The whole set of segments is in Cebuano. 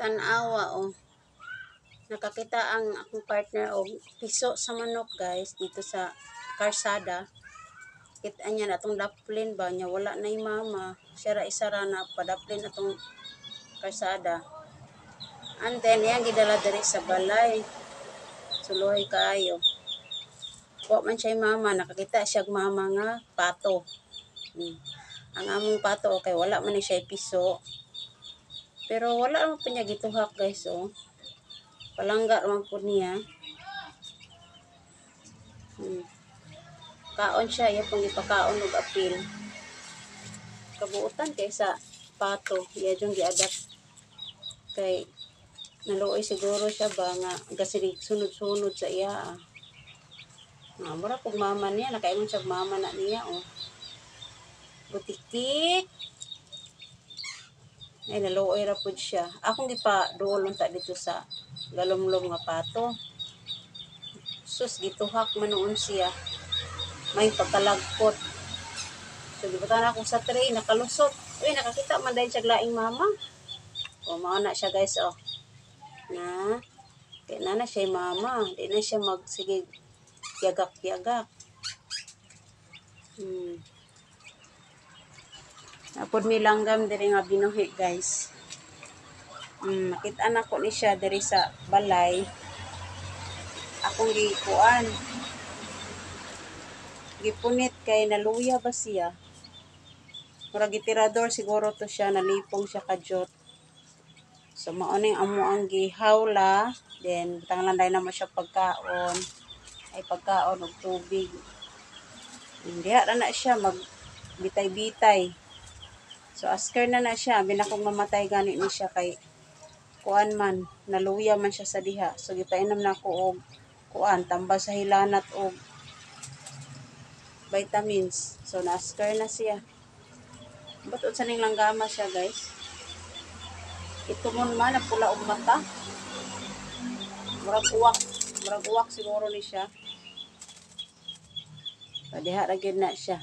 Tan-awa oh. Nakakita ang akong partner og piso sa manok, guys, dito sa karsada. Kita niya na atong daplin ba niya, wala na yung mama. Siya ra isa ra na padaplin atong karsada. And then iyang gidala diri sa balay. Suluhay kaayo. Wa man siya mama, nakakita siya og mama nga pato. Ang among pato okay, wala man ni siya piso. Pero wala man pa niya gituhak, guys, oh. Palangga man pud niya. Kaon siya, iya pong ipakaon og apil. Kabuutan kay sa pato, iya jung giadapt. Kay naluoy siguro siya ba nga gasilig sunod-sunod sa iya. Ah. Ah, mura pug mama niya, nakaingon siya mama na niya oh. Butikik. Ay, naluoy ra pud siya. Akong gipa duol unta dito sa galumlom nga pato. Sus, gituhak man noon siya. May pagkalagpot. So, gibutan ako sa tray, nakalusot. Uy, nakakita man dahil siya laing mama. O, mao na siya, guys, oh. Na, di na na siya mama. Di na siya magsige yagak-yagak. Napod mi langgam diri nga binuhi, guys. Nakita na ko ni siya diri sa balay. Akong gikuan. Gipunit kay naluya ba siya? Murag gitirador siguro to siya, nalipong siya kadyot. So mao ning amo ang gihawla, then butang lang dahil naman siya pagkaon, ay pagkaon og tubig. Diha ra na siya mag bitay-bitay. So asker na na siya, binakong mamatay gani ni siya kay kuan man, naluya man siya sa diha. So gipainom na ko og kuan, tambal sa hilanat og vitamins. So naasker na siya. Ba't unsa ning langgama siya, guys? Itumon man ang pula og mata. Murag uwak, murag uwak siguro ni siya. Diha ra gyud na siya.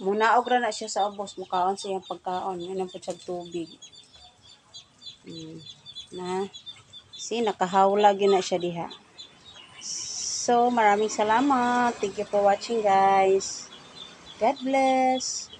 Munaog ra na siya sa ubos, mukaon siya pagkaon, inom pud siya tubig. Na. Si nakahawla gyud na siya diha. So, maraming salamat. Thank you for watching, guys. God bless.